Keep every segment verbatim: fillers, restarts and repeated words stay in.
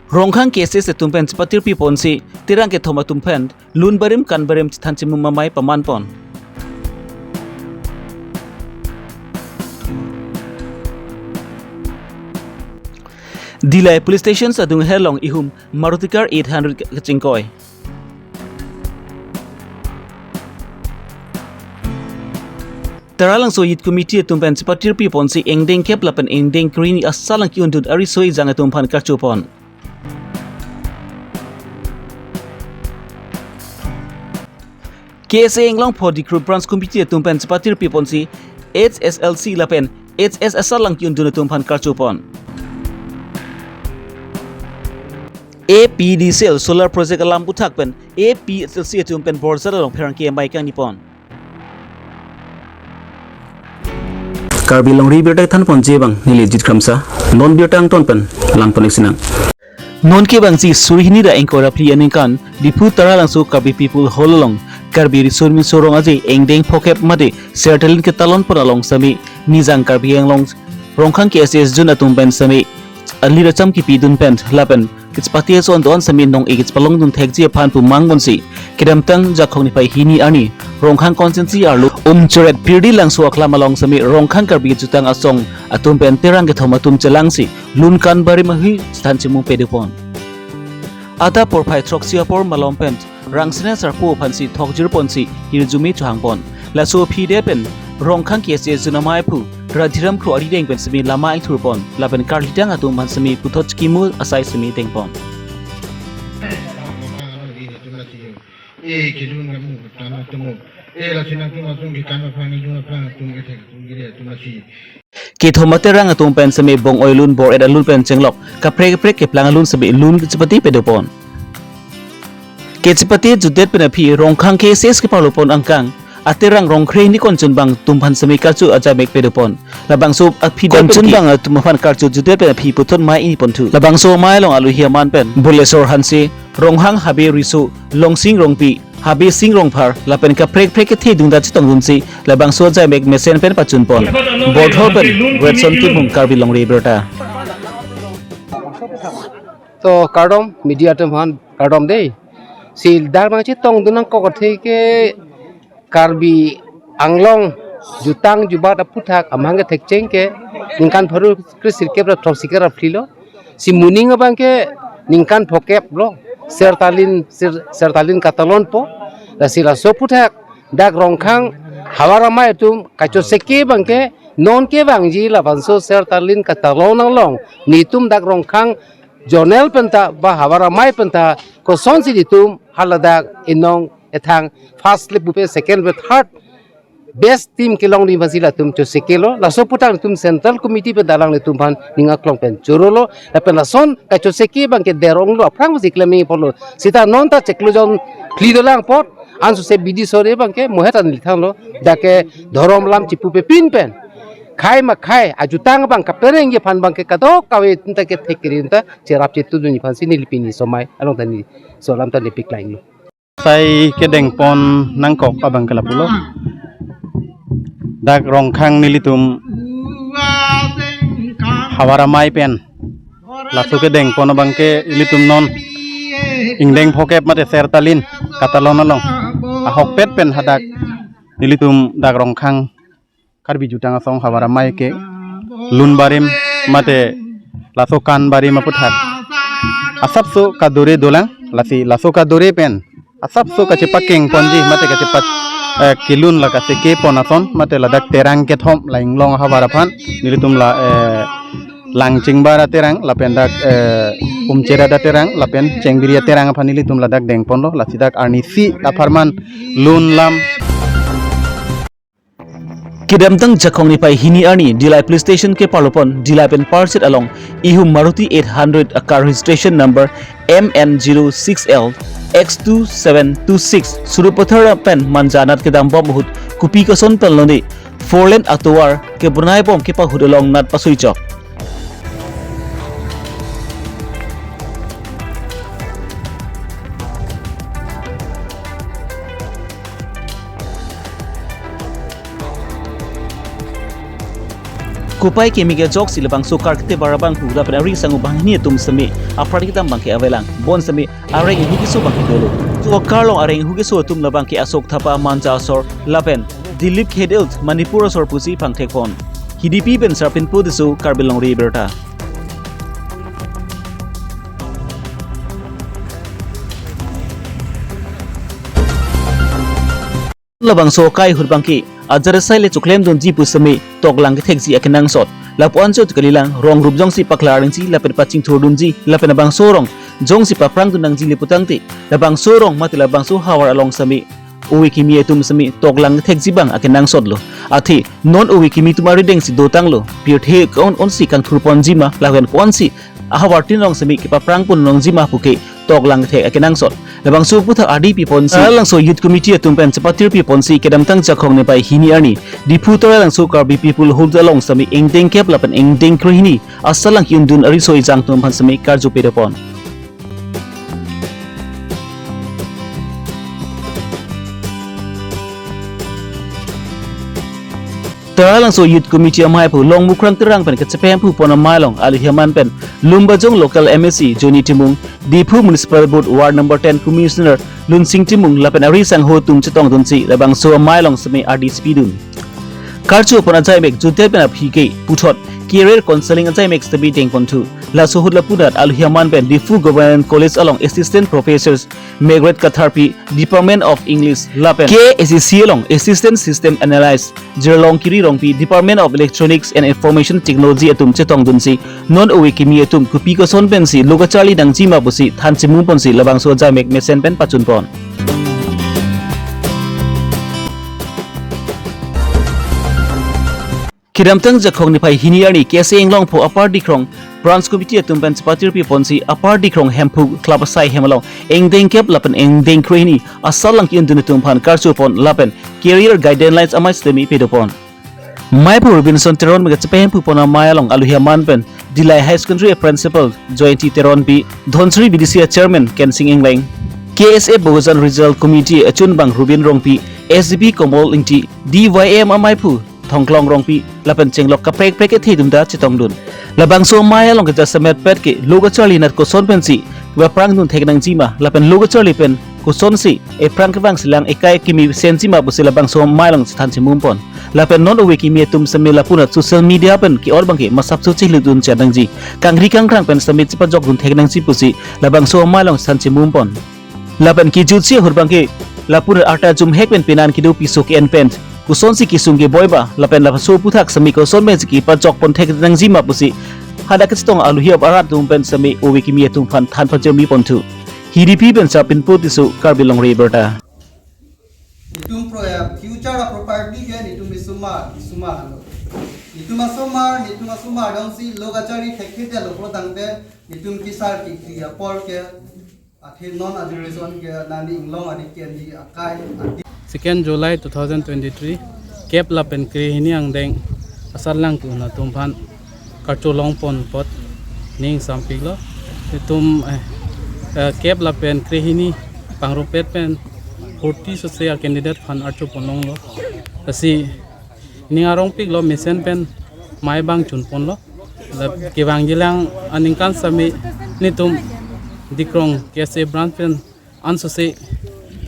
Rongkhang K S S atum pen chepatirpi ponsi terang kethom atum pen lun barim kan barim chethan chimum amei paman pon. Dillai Police Station adung herlong ihum Maruti car eight hundred kachingkoi. Taralangso Youth Committee atum pen chepatirpi ponsi ingdeng kep lapen ingdeng kre-hini asalang ki-undun ariso ejang atum aphan karcho pon. K S A Anglong Phodi Group Branch Committee atum pen chepatirpi ponsi H S L C lapen H S asalang ki-undun atum aphan karcho pon. A P D C L solar project alam aputhak pen A P H L C atum pen Borzat along pherangke amei kangni pon. Karbi Longri birta than ponji abang neli Jit Kramsa, non birta angton pen lang pon-ik sinang. Non kevangji suri hini ra ingkoi ra phli aningkan Diphu Taralangso Karbi People Hall along Karbi Riso Nimso Rong Aje ingdeng phokep mate sertalin ketalon pon along sitame Nijang Karbi Anglong Rongkhang K S S Zone atum pen sitame alir acham kipidun pen lapen kachepate ason do-an sitame nong-e kachepalongdun thekji aphan pu mang ponsi kedamtang Jakhong niphai hini arni Rongkhang constituency arlo Umcheret Pirdi Langso aklam along sitame Rongkhang Karbi Jutang Asong atum pen terang kethom atum chelangsi lun kan barim ahui chethan chimum pado pon. Adap porphai throksi apor malom pen Rangsina Sarpo aphansi thokjir ponsi hirjume chohang pon. Laso aphi de pen Rongkhang K S S Zone amei aphu Radhiram Kro arideng pen sitame lama ingthur pon lapen karlidang atum aphan sitame puthot chikimo asai sitame deng pon. Eh, kedun kamu, ketana temu. Eh, lasi nangtum asung ke kana phang, kedun phang, tum ke thek, tum giri, tum lasi. Kethom aterang atum pen sitame bong-oi alun, bor-et alun pen chenglok kaprek kaprek keplang alun sitame lun kachepate pado pon. Kachepate jutdet pen aphi Rongkhang K S S keparlo pon angkang aterang rong kre-hini konchun abang atum aphan sitame karcho ajaimek pado pon. Labangso aphi konchun abang atum aphan karcho jutdet pen aphi puthot mei ingni ponthu. Labangso amei along aluhi aman pen Bolesor Hanse, Ronghang Habe Riso, Longsing Rongpi, Habe Sing Rongphar lapen kaprek kaprek kethe dungda chetongdunsi labangso ajaimek mesen pen pachun pon. Borthor pen Redson Timung, Karbi Longri Abirta. To kardom media atum aphan kardom dei. Si dak nangchetongdun nangkok athe ke Karbi Anglong jutang jubat aputhak amahang kethekcheng ke ningkan pharo kre-sirkep ra throksi kep ra phli lo. Si moning abang ke ningkan phokep lo. Sertalin, ser-, sertalin katalon po. Lasi laso aputhak dak Rongkhang havar amei atum kachoseke abang ke non kevangji labangso sertalin katalon along nelitum dak Rongkhang zonal penta ba havar amei penta kosonsi nelitum haladak inong ethang first le pupe second le third best team kelongri masi latum choseke lo. Laso aputhak nelitum central committee pen dalang nelitum aphan ning aklong pen choro lo. Lapen lason kachoseke abang ke derong lo aphrang masi klem pon lo. Sita non ta chiklo jon phli dolang apot ansose bidi sore abang ke mohet an lithang lo. Dak ke dhorom lam chipupe pin pen khai ma khai ajutang abang kaperengji aphan abang ke kadokave ta kethek kiri ta cherap chetudunji aphansi neli pini somai along ta neli so alam ta neli paklanglo. Sai kedeng pon nangkok abang ke lapulo. Dak Rongkhang nelitum havar amei pen laso kedeng pon abang ke ilitum non ingdeng phokep mate sertalin katalon along ahokpet pen hadak nelitum dak Rongkhang Karbi Jutang Asong havar amei ke lun barim mate laso kan barim aputhak asapso kadore dolang. Lasi laso kadore pen asapso kachepakeng ponji mate kachepak, eh, kelun la kaseke pon ason mate ladak terang kethom la inglong ahavar aphan nelitum la, eh, Langchingbar aterang lapen dak, eh, Umcheret aterang lapen Chengbiri aterang aphan nelitum ladak deng ponlo. Lasi dak arnisi apharman lun lam. Kedamtang Jakhong niphai hini arni Dillai Police Station keparlo pon Dillai pen Parset along ihum Maruti eight hundred a car registration number M N zero six L X two seven two six Sarupathar pen Manja anat kedam bom ahut kopi koson pen lone four lane atovar kebonai bom kepahut along nat pasui chok. Upai kimi ke ajoksi labangso karkete bar abangphu lapen ari sangu banghini atum semi apran kedam abangke avelang. Bonsemi areng inghu keso abangke dolo. Laso akarlong areng inghu keso atum labangke Ashok Thapa Manja asor lapen Dilip Khedelt Manipur asor pusi pangthekpon. Hidipi pen Sarpinpo Tisso, Karbi Longri Abirta. Labangso akai ahut abangke ajat asai le choklemdunji pusemi toklang kethekji akenangsot. Lapu-an chot kalilang rong rup jongsi paklarnangji lapen pachingthurdunji lapen labangso rong jongsi paprangdun nangji le putangte, labangso rong mate labangso havar along semi ove kimi atum semi toklang kethekji abang akenangsotlo. Athe non ove kimi atum arideng si dotanglo. Pirthe ke-on-onsi kangthurponji ma, lapen ko-ansi ahavar tin rong semi kepaprangponnangji ma puke toklang kethek akenangsot. Labangso aputhak ardi piponsi Taralangso Youth Committee atum pen chepatir piponsi kedamtang Jakhong niphai hini arni Diphu Taralangso Karbi People Hall along semi ingdeng kep lapen ingdeng krehini asatlang ki-undun ariso ejang atum aphan semi karju pedopon. Taralangso Youth Committee amaiphu Longmukrang Terang pen kachepahemphu pon amai along alohi aman pen Lumbajong local M A C Johnny Timung, Diphu Municipal Board Ward number ten Commissioner Lunsing Timung lapen ari sangho atum chetongdunsi labangso amai along semi ardi chepidun. Karju apon ajaimek junte pen aphi ke puthot career counseling ajaimek semi dengponthu. Laso ahut lapunat alohi aman pen Diphu Government College along Assistant Professors Margaret Katharpi, Department of English lapen K S A C along Assistant System Analyst Jirlong Kiri Rongpi, Department of Electronics and Information Technology atum chetongdunsi non ove kimi atum kopi koson pensi lo kacharli nangji ma pusi than chemumponsi labangso ajaimek mesen pen pachunpon. Kedamtang Jakhong niphai hini arni K S A Inglongpho Upper Dikrong Branch Committee atum pen chepatir piponsi Upper Dikrong Hemphu Club asai hem along ingdeng kep lapen ingdeng krehini asatlang ki-undun atum aphan karju pon lapen career guidelines amei semi pedopon. Maiphu Robinson Teron pen kachepahemphu pon amai along alohi aman pen Dillai High Secondary Principal Joyanti Teronpi, Dhansiri B D C Chairman Kensing Engleng, K S A Bohujan Regional Committee achunbang Rubin Rongpi, S D P Komol Ingti, D Y M amaiphu Thongklong Rongpi lapen chenglok kaprek prek kethe atum ta chetongdun. Labangso amei along kejasemetpet ke lo kacharli anat koson pensi kepaprangdun thek nangji ma lapen lo kacharli pen kosonsi eprang kevang silang ekai kimi senji ma pusi labangso amei along chethan chemumpon. Lapen non ove kimi atum semi lapunat social media pen ke-or abangke masapso chilutdun chet nangji, kangri kangkrang pen semi chepajokdun thek nangji pusi labangso amei along chethan chemumpon. Lapen kejutsi ahut abangke lapunat arta jumhek pen penan kedo piso ke-en pen kosonsi kesung keboi ba lapen laso aputhak semi koson pensi kepajokpon thek nangji ma pusi hadak kachetong alohi arat atum pen semi ove kimi atum aphan than pajirmi ponthu. Hidipi pen Sarpinpo Tisso, Karbi Longri Abirta. Netum pro ya future a property ke netum isomar, isomar lo. Netum asomar, netum asomar jongsi lo kacharli thekthedetlo pulotangte netum kesar kekri apor ke athe non a generation ke nani inglong adik ke ni akai adik. Second July two thousand twenty-three, kep lapen krehini angdeng asatlang ki-un atum aphan karju longpon apot ning sampiklo. Netum, eh, eh, kep lapen krehini pangrumpet pen forty sose a candidate aphan arjupon longlo. Lasi ning arongpiklo, mesen pen mei abang chunponlo. La kevangjilang aningkan semi netum Dikrong K S A branch pen ansose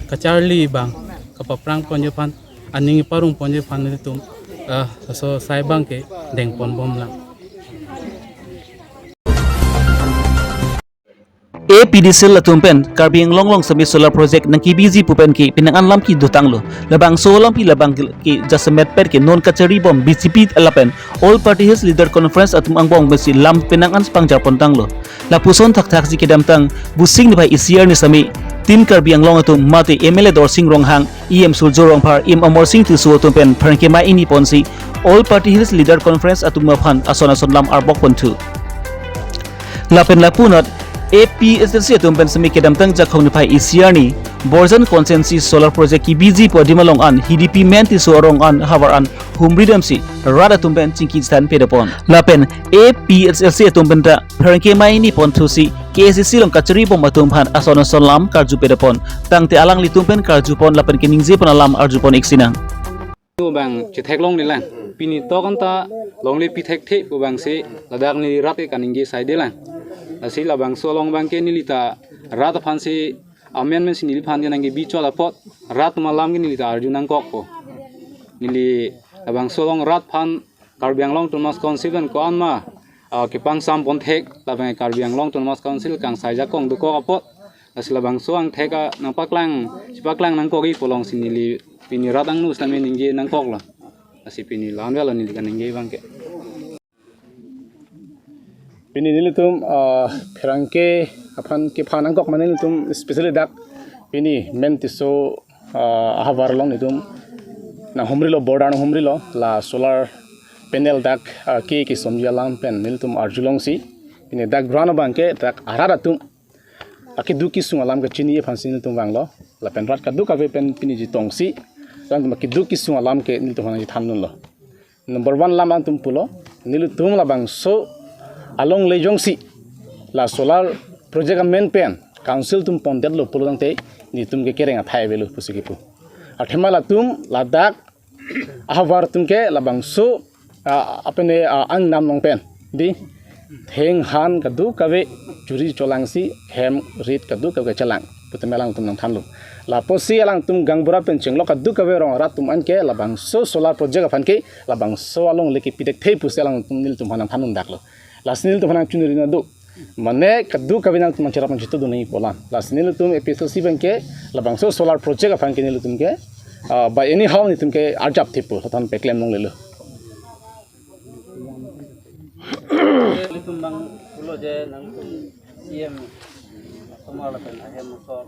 kacharli abang kapaprangponji aphan, aning parongponji aphan netum, ah, so sai abangke dengponbomlang. A P D C L atum pen Karbi Anglong along semi solar project nangkebiji pu pen ke penang an lam kedotanglo. Labangso alampi labang ke jasemetpet ke non kacharibom B J P lapen All Party Hills Leader Conference atum angbong pensi lam penang an pangjarpontanglo. Lapuson thakthaksi kedamtang Busing niphai isi arni semi Team Karbi Anglong atum mate M L A Dorsing Ronghang, E M Surjya Rongphar, E M Amarsing Tisso atum pen pherangke mei ingniponsi All Party Hills Leader Conference atum aphan ason ason lam arbokponthu. Lapen lapunat A P H L C atum pen semi kedamtang Jakhong niphai isi arni Borjan Constituency Solar Project kebiji pu adim along an Hidipi men Tisso arong an havar an humridamsi rat atum pen chingki chethan pedopon. Lapen A P H L C atum pen ta pherangke mei ingniponthusi K S A C along kacharibom atum aphan ason ason lam karju pedopon. Tangte alanglitum pen karjupon lapen keningjepon alam arjupon iksinang. Abang chetheklonglelang. Pini tok anta longle pithekthe pu abangsi ladak neli rat ke kaningje saidelang. Lasi labangso along abangke neli ta rat aphansi amen mensi neliphan ke nangkebi chot apot rat atum alam ke neli ta arju nangkokpo. Neli labangso along rat aphan Karbi Anglong Autonomous Council pen ko-an ma, ah, kepangsam ponthek, lapen Karbi Anglong Autonomous Council kangsai ajakong dokok apot, lasi labangso angthek a nangpaklang, chepaklang nangkokji pu alongsi neli pini rat angno sitame ningje nangkoklo. Lasi pini la-an avelo neli kaningje abangke. Pini nelitum, ah, pherangke aphan kephan nangkok mane nelitum specially dak pini main Tisso, ah, ahavar along nelitum nanghumrilo, border nanghumrilo, la solar panel dak, ah, ke kesomji alam pen nelitum arjulongsi pini dak ground abangke dak arat atum akeduk kesung alam kechini aphansi nelitum vanglo, lapen rat kadokave pen pini chetongsi alangtum akeduk kesung alam ke nelitum aphan chethandunlo. Number one alam alangtum pulo, nelitum labangso alongle jongsi la solar project amen pen council atum pondetlo pulo tangte nelitum ke kereng athai avelo pusi kipu. Athema latum ladak ahavar atum ke labangso, ah, apene, ah, angnam along pen dei thenghan kadokave churi cholangsi hem rit kadokave chelang putame alangtum nangthanlo. Lapusi alangtum gaonbura pen chenglok kadokave rong arat atum anke labangso solar project aphan ke labangso alongle kepithekthe pusi alangtum nelitum aphan nangthandundaklo. Lasi nelitum aphan nangchunri nangdo. Mane kadokave nangtum nangcherap nangchitudun nangji pu alam. Lasi nelitum A P H L C abangke labangso solar project aphan ke nelitum ke, ah, by anyhow nelitum ke arjapthe pu than peklem longlelo. Nelitum abang pulo je nangtum C M asomar lapen ahem asor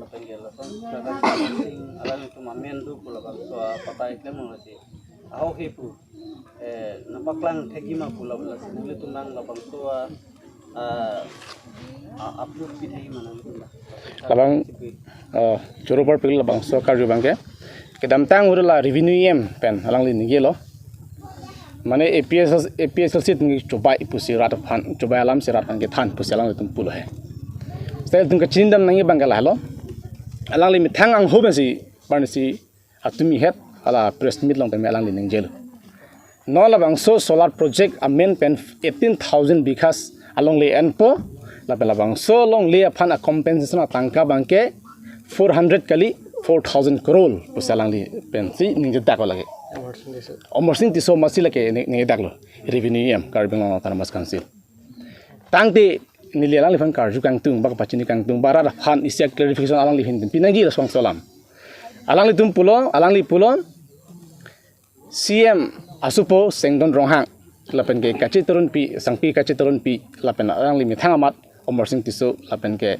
lapen ke lason sakan sing alangtum amen do pu labangso apatai klem longlesi. Aho he pu, eh, nangpaklang thekji ma pu la, lasi nelitum abang labangso a, ah, ah, approve pi thekji ma nangtum abang. Labang, ah, choro parpik labangso karju abangke. Kedamtang uri la revenue E M pen alangli ningjelo. Mane A P H L C, A P H L C atum ke chobai pusi rat aphan, chobai alamsi rat aphan kethan pusi alanglitum pulo he. Style atum kachinidam nangji abangke lahelo. Alangli methang angho pensi parnisi atumi het hala press meet along tame alangli ningjelo. Non labangso solar project amen pen eighteen thousand bighas alongle enpo, lapen labangso alongle aphan a compensation atangka abangke four hundred kali four thousand crore pusi alangli pensi ningjedaklo lake. Amarsing Tisso. Amarsing Tisso masi lake ning-, ningjedaklo. Revenue E M Karbi Anglong Autonomous Council. Tangte neli alangliphan karju kangtung, ba kapachini kangtung, ba rat aphan isi a clarification alangli ahin pinangji labangso alam. Alanglitum pulo, alangli pulo, C M asopo Sengdon Ronghang, lapen ke kachetronpi, Sangpi kachetronpi, lapen alangli methang amat Amarsing Tisso, lapen ke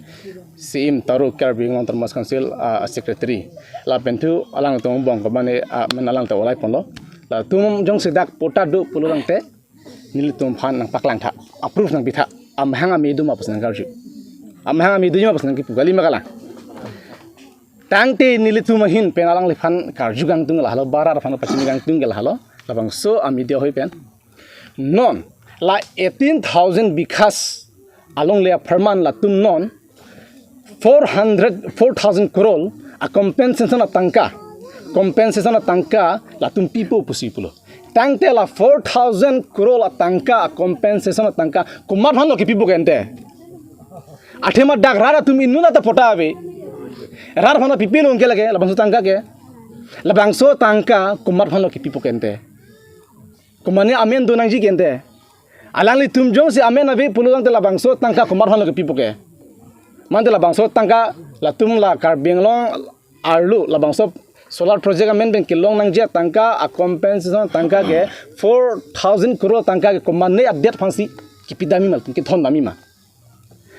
C M taro Karbi Anglong Autonomous Council, ah, secretary, lapen thu alangtum angbong komane, ah, men alangtum olai ponlo. Latum jongsi dak patta do pulo tangte nelitum aphan nangpaklangtha, approve nangpitha, amahang ame do ma pusi nangkarju. Amahang ame do ma pusi nangkipu kali ma kalang. Tangte nelitum ahin pen alangliphan karju kangtung lahelo, ba rat aphan pachini kangtung ke lahelo, labangso a media ahoi pen. Non, la eighteen thousand bighas alongle apharman latum non four hundred, four thousand crore a compensation atangka, compensation atangka latum pipo pusi pulo. Tangte la four thousand crore atangka a compensation atangka komat aphanlo kepipo ke ante? Athema dak rat atum inut ta patta ave. Rat aphan pipilong ke lake, labangso tangka ke. Labangso tangka komat aphanlo kepipo ke ante? Komane amen do nangji ke ante? Alanglitum jongsi amen ave pulo tangte labangso tangka komat aphanlo kepipo ke? Mante labangso tangka latum la Karbi Anglong arlo labangso solar project amen pen kelong nangji atangka a compensation tangka ke four thousand crore tangka ke komane adet aphansi kepidamji ma, kethondamji ma?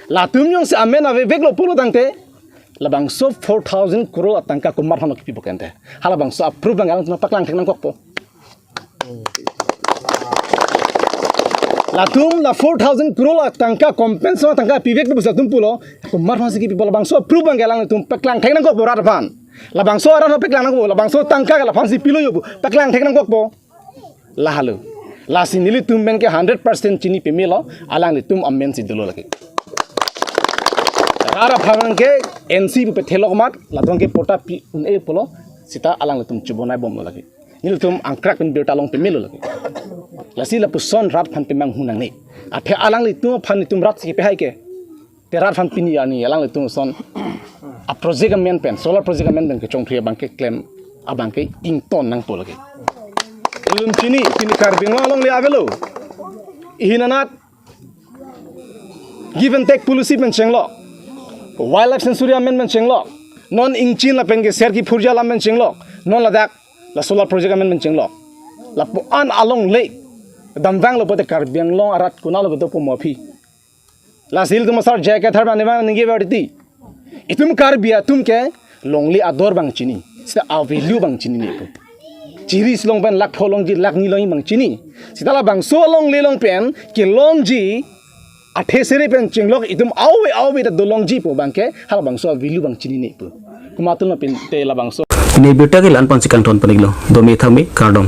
Latum jongsi amen aveveklo pulo tangte labangso four thousand crore atangka komat aphanlo kepipo ke ante? Halabangso a-proof abang alangtum paklang thek nangkokpo. Latum la four thousand crore atangka compensation atangka pivek pusi latum pulo, komat aphansi kepipo, labangso a-proof abang alangtum paklang thek nangkokpo rat aphan. Labangso rat aphan paklang nangkokpo, labangso tangka ke laphansi pilo jo pu paklang thek nangkokpo. Lahelo. Lasi nelitum pen ke hundred percent chini pemelo, alanglitum amensi dolo lake. Rat aphan ke N C pu pethelok mat, latum ke patta pi un-e pulo, Seta alanglitum chobonai bomlo lake. Nelitum angkrak pen birta long pemelo lake. Lasi lapuson rat aphan pemanghu nangne. Athe alanglitum aphan itum rat si pehai ke. Te rat aphan pini arni alanglitum ason a project amen pen, solar project amen pen kechongthri abang ke klem abang ke ington nangpo lake. Ilum chini, chini Karbi Anglong alongle avelo. Ihin anat give and take policy pen chenglok. Wildlife sanctuary amen pen chenglok. Non ingchin lapen ke ser kiphurja alam pen chenglok. Non ladak la solar project amen pen chenglok. Lapu-an alongle damvanglo pote Karbi Anglong arat konatlo kedo po mo aphi. Lasi ilitum asar J I Kathar abang ningje verti. Itum Karbi atum ke longle ador abang chini. Seta a value abang chinine pu. Chiri si long pen lakh pho longji, lakh ni longji abang chini. Seta labangso alongle along pen kelongji athe sere pen chenglok itum awe awe ta dolongji pu abang ke halabangso a value abang chinine pu. Komatlo pin te labangso. Pini birta ke la-an pen si kangton pon-iklo. Dome thame kardom.